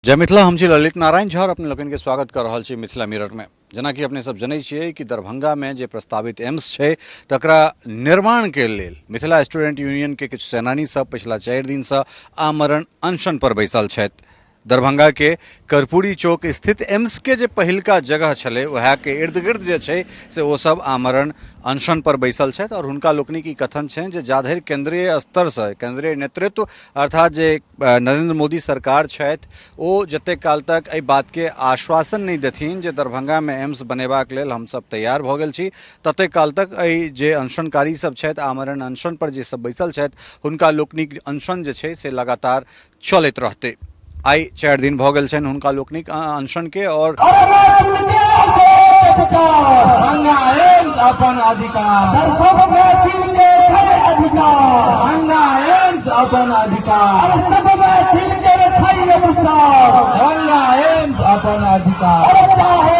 जय मिथिला। हम छी ललित नारायण झा और अपने लोकनि के स्वागत कर रहल छी मिथिला मिरर में। जेनाकि अपने सब जनै छियै कि दरभंगा में जे प्रस्तावित एम्स छै तकरा निर्माण के लेल मिथिला स्टूडेंट यूनियन के किछु सेनानी सब पिछला 4 दिन से आमरण अनशन पर बैसल छथि। दरभंगा के कर्पूरी चौक स्थित एम्स के जे पहिलका जगह छलै वएह के इर्द गिर्द जे छै से ओ सब आमरण अनशन पर बैसल छथि और हुनका लोकनिक ई कथन छनि जे जाधरि केंद्रीय स्तरसँ केंद्रीय नेतृत्व अर्थात जे नरेंद्र मोदी सरकार छथि ओ जतेक काल तक एहि बातके आश्वासन नहि देथिन जे दरभंगामे एम्स बनेबाक लेल हमसब तैयार भऽ गेल छी, ततेक काल तक एहि जे अनशनकारी सब छथि, आमरण अनशन पर जे सब बैसल छथि, हुनका लोकनिक अनशन जे छै से लगातार चलैत रहतै। आइ 4 दिन भऽ गेल छनि हुनका लोकनिक अनशनके और अपन अधिकार अपन अधिकार अपन अधिकार चाहे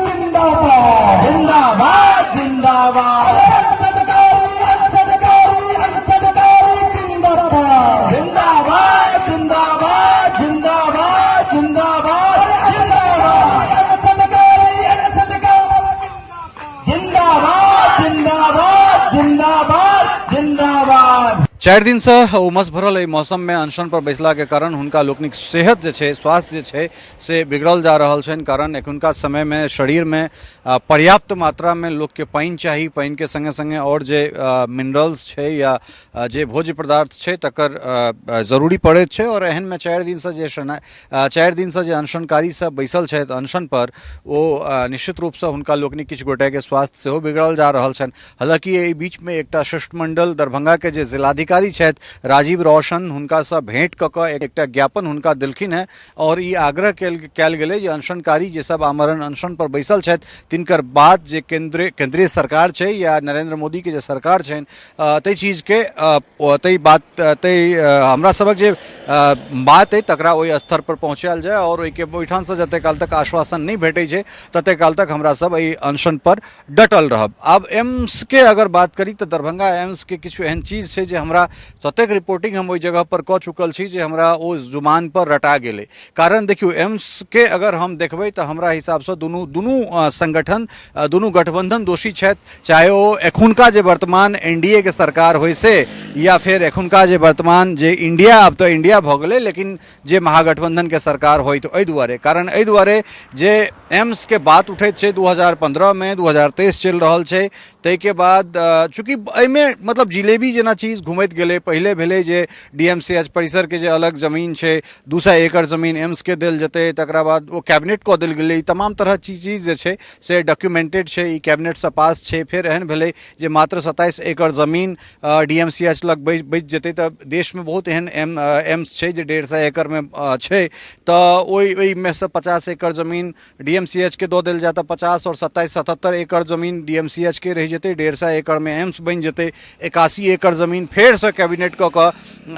जिंदाबाद जिंदाबाद जिंदाबाद जिंदाबाद जिंदाबाद जिंदाबाद जिंदाबाद जिंदाबाद जिंदाबाद जिंदाबाद। 4 दिन से उमस भरल एहि मौसम में अनशन पर बैसला के कारण हुनका लोकनिक सेहत जे छै, स्वास्थ्य जे छै से बिगड़ल जा रहल छनि। कारण एखुनका समय में शरीर में पर्याप्त मात्रा में लोक के पानि चाही, पानि के संगे संगे और जे मिनरल्स छै या जे भोज्य पदार्थ छै तकर जरूरी पड़ैत छै। और एहन में 4 दिन से जे 4 दिन से जे अनशनकारी सब बैसल छथि अनशन पर, ओ निश्चित रूप से हुनका लोकनिक किछु गोटे के स्वास्थ्य सेहो बिगड़ल जा रहल छनि। हालांकि एहि बीच में एकटा शिष्टमंडल दरभंगा के जे जिलाधिकारी छथि राजीव रोशन, हुनका से भेंट कऽ कऽ एकटा ज्ञापन हुनका देलखिन हेँ और ई आग्रह कयल गेलै जे अनशनकारी जे सब आमरण अनशन पर बैसल छथि तिनकर बात जे केंद्रीय सरकार छै या नरेंद्र मोदी के जे सरकार छनि ताहि चीजके ताहि बात ताहि हमरा सभक जे बात अइ तकरा ओहि स्तर पर पहुँचायल जाय और ओहिके ओहिठामसँ जतेक काल तक आश्वासन नहि भेटै छै ततेक काल तक हमरा सब एहि अनशन पर डटल रहब। आब एम्सके अगर बात करी तऽ दरभंगा एम्सके किछु एहन चीज छै जे हमरा ततेक रिपोर्टिंग हम ओहि जगह पर कऽ चुकल छी जे हमरा ओ जुबान पर रटा गेलै। कारण देखियौ, एम्सके अगर हम देखबै तऽ हमरा हिसाबसँ दुनू दुनू संगठन दुनू गठबंधन दोषी छथि, चाहे ओ एखुनका जे वर्तमान एन डी ए के सरकार होइ से या फेर एखुनका जे वर्तमान जे इंडिया, आब तऽ इंडिया भऽ गेलै, लेकिन जे महागठबंधन के सरकार होइत एहि दुआरे, कारण एहि दुआरे जे एम्स के बात उठैत छै 2015 में, 2023 चलि रहल छै, ताहिके बाद चूँकि एहिमे मतलब जिलेबी जेना चीज घुमैत गेलै। पहिले भेलै जे डी एम सी एच परिसरके जे अलग जमीन छै 200 एकड़ जमीन एम्सके देल जेतै, तकरा बाद ओ कैबिनेट कऽ देल गेलै। ई तमाम तरह चीज जे छै से डॉक्यूमेंटेड छै, ई कैबिनेटसँ पास छै। फेर एहन भेलै जे मात्र 27 एकड़ जमीन डी एम सी एच लग बचि जेतै, तऽ देशमे बहुत एहन एम्स छै जे 150 एकड़मे छै, तऽ ओहिमे सँ 50 एकड़ जमीन डी एम सी एच के दऽ देल जाय तऽ 50 आओर 27 77 एकड़ जमीन डी एम सी एच के रहि जेतै, 150 एकड़मे एम्स बनि जेतै। 81 एकड़ जमीन फेरसँ कैबिनेट कऽ कऽ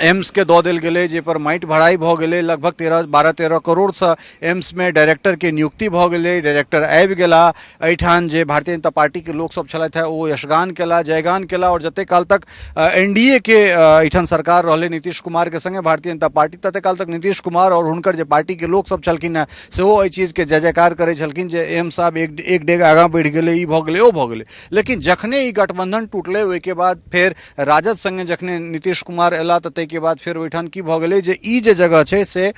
एम्सके दऽ देल गेलै, जाहिपर माटि भराइ भऽ गेलै। लगभग 12-13 करोड़सँ एम्समे डायरेक्टरके नियुक्ति भऽ गेलै, डायरेक्टर आबि गेला। एहिठाम जे भारतीय जनता पार्टीके लोकसभ छलथि हेँ ओ यशगान केला, जयगान केला और जतेक काल तक एन डी ए के एहिठाम सरकार रहलै नीतीश कुमारके सङ्गे भारतीय जनता पार्टी, ततेक काल तक नीतीश कुमार और हुनकर जे पार्टीके लोकसभ छलखिन हेँ सेहो एहि चीजके जय जयकार करै छलखिन जे एम्स आब एक डेग आगाँ बढ़ि गेलै, ई भऽ गेलै, ओ भऽ गेलै। लेकिन जखने ई गठबंधन टूटलै ओहिके बाद फेर राजद सङ्गे जखने नीतीश कुमार अयला तऽ ताहिके बाद फेर ओहिठाम की भऽ गेलै जे ई जे जगह छै से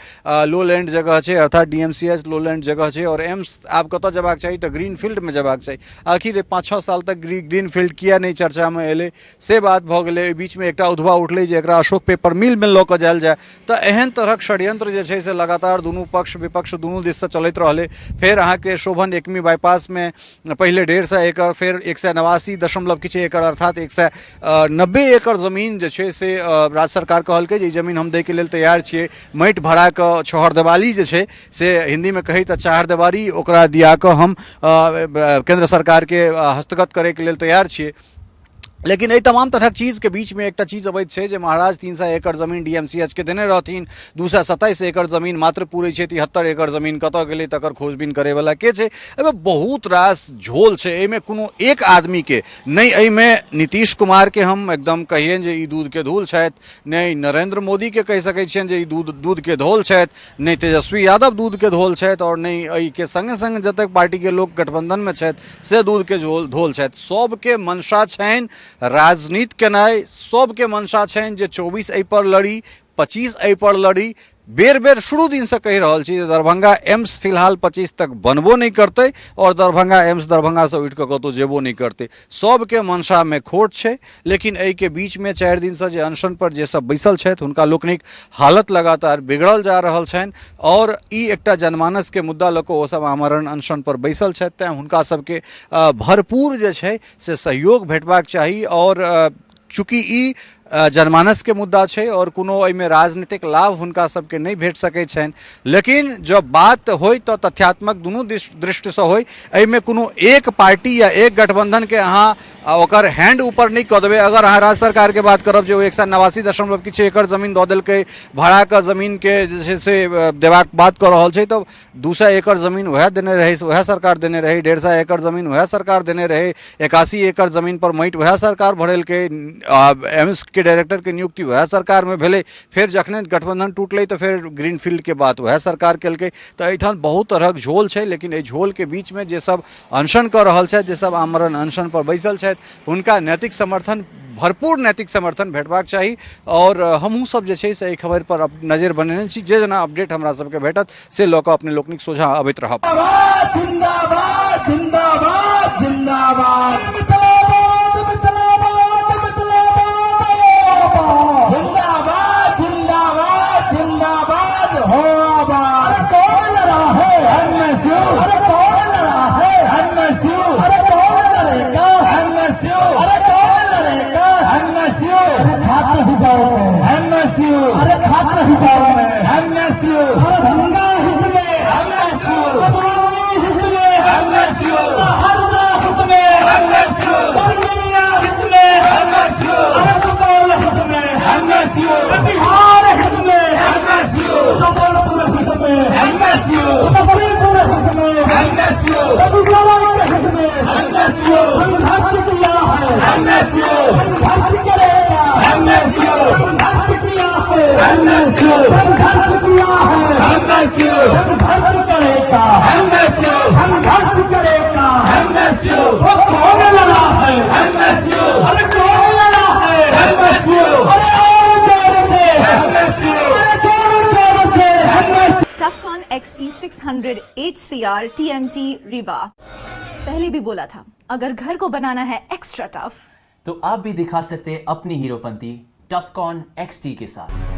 लो लैंड जगह छै, अर्थात D M C H low land जगह छै और एम्स आब कतऽ जेबाक चाही तऽ ग्रीन फील्डमे जेबाक चाही। आखिर 5-6 साल तक ग्रीन फील्ड किया नहि चर्चामे एलै से बात भऽ गेलै। ओहि बीचमे एकटा उधवा उठलै जे एकरा अशोक पेपर मिलमे लऽ कऽ जायल जाय, तऽ एहन तरहक षड्यंत्र जे छै से लगातार दुनू पक्ष विपक्ष दुनू दिससँ चलैत रहलै। फेर अहाँके शोभन एकमी बाईपासमे पहिले 150 एकड़, फेर 189 दशमलव किछु एकड़, अर्थात 190 एकड़ जमीन जे छै से राज्य सरकार कहलकै जे ई जमीन हम दैके लेल तैयार छियै, माटि भरा कऽ छहरदेवाली जे छै से हिन्दीमे कहै तऽ चारदेवारी ओकरा दिया कऽ हम केन्द्र सरकारके हस्तगत करैके लेल तैयार छियै। लेकिन एहि तमाम तरहक चीजके बीचमे एकटा चीज अबैत छै जे महाराज 300 एकड़ जमीन DMCH के देने रहथिन, 227 एकड़ जमीन मात्र पूरै छै, 73 एकड़ जमीन कतऽ गेलै तकर खोजबीन करैवला के छै। एहिमे बहुत रास झोल छै, एहिमे कोनो एक आदमीके नहि, एहिमे नीतीश कुमारके हम एकदम कहियनि जे ई दूधके धूल छथि, नहि नरेन्द्र मोदीके कहि सकै छियनि जे ई दूधके धोल छथि, नहि तेजस्वी यादव दूधके धोल छथि, आओर नहि एहिके सङ्गे सङ्ग जतेक पार्टीके लोक गठबन्धनमे छथि से दूधके धोल छथि। सबके मंशा छनि राजनीति केनाइ, सबके मंशा छनि जे 24 एहिपर लड़ी, 25 एहिपर लड़ी। बेर बेर शुरू दिनसँ कहि रहल छी जे दरभंगा एम्स फिलहाल 25 तक बनबो नहि करतै आओर दरभंगा एम्स दरभंगासँ उठि कऽ कतहु जेबो नहि करतै। सबके मंशामे खोट छै, लेकिन एहिके बीचमे 4 दिनसँ जे अनशन पर जे सब बैसल छथि हुनका लोकनिक हालत लगातार बिगड़ल जा रहल छनि आओर ई एकटा जनमानसके मुद्दा लऽ कऽ ओसब आमरण अनशन पर बैसल छथि, तेँ हुनका सबके भरपूर जे छै से सहयोग भेटबाक चाही। आओर चूँकि ई जनमानसके मुद्दा छै आओर कोनो एहिमे राजनीतिक लाभ हुनका सबके नहि भेट सकै छनि, लेकिन जब बात होइ तऽ तथ्यात्मक दुनू दृष्टिसँ होइ। एहिमे कोनो एक पार्टी या एक गठबंधनके अहाँ ओकर हैंड ऊपर नहि कऽ देबै। अगर अहाँ राज्य सरकारके बात करब जे ओ 189 दशमलव किछु एकड़ जमीन दऽ देलकै, भाड़ाके जमीनके जे छै से देबाक बात कऽ रहल छै, तऽ 200 एकड़ जमीन वएह देने रहै, वएह सरकार देने रहै, 150 एकड़ जमीन वएह सरकार देने रहै, 81 एकड़ जमीन पर माटि वएह सरकार भरेलकै, एम्सके डायरेक्टरके नियुक्ति वएह सरकारमे भेलै। फेर जखने गठबंधन टूटलै तऽ फेर ग्रीन फील्डके बात वएह सरकार केलकै। तऽ एहिठाम बहुत तरहक झोल छै, लेकिन एहि झोलके बीचमे जे सब अनशन कऽ रहल छथि, जे सब आमरण अनशन पर बैसल छथि, हुनका नैतिक समर्थन, भरपूर नैतिक समर्थन भेटबाक चाही। आओर हमहूँ सब जे छै से एहि खबरि पर नजरि बनेने छी, जे जेना अपडेट हमरा सबके भेटत से लऽ कऽ अपने लोकनिक सोझाँ अबैत रहब। जिंदाबाद जिंदाबाद जिंदाबाद जिंदाबाद जिंदाबाद जिंदाबाद हो आबाद। कौन लड़ा है एमएसयू, अरे कौन लड़ा है एमएसयू, अरे कौन लड़ेगा एमएसयू, अरे कौन लड़ेगा एमएसयू, अरे छात्र हितों में एमएसयू, अरे छात्र हितों में एमएसयू, दरभंगा हित में एमएसयू, मधुबनी हित में एमएसयू, सहरसा हित में एमएसयू, पूर्णिया हित में एमएसयू, अरे सुपौल हित में एमएसयू, बिहार हित में एमएसयू, जबलपुर हित में एमएसयू, समस्तीपुर हित में एमएसयू, बेगूसराय हित में एमएसयू, संघर्ष किया है एमएसयू, संघर्ष करेगा एमएसयू, संघर्ष किया है एमएसयू, संघर्ष किया है एमएसयू, संघर्ष करेगा एमएसयू, संघर्ष करेगा एमएसयू। वो कौन लड़ा है एमएसयू, अरे कौन लड़ा है एमएसयू, अरे और जोर से एमएसयू, अरे जोर जोर से MSU. टफकॉन XT600 HCR TMT Rewa। पहले भी बोला था, अगर घर को बनाना है एक्स्ट्रा टफ तो आप भी दिखा सकते हैं अपनी हीरोपंती टफकॉन XT के साथ।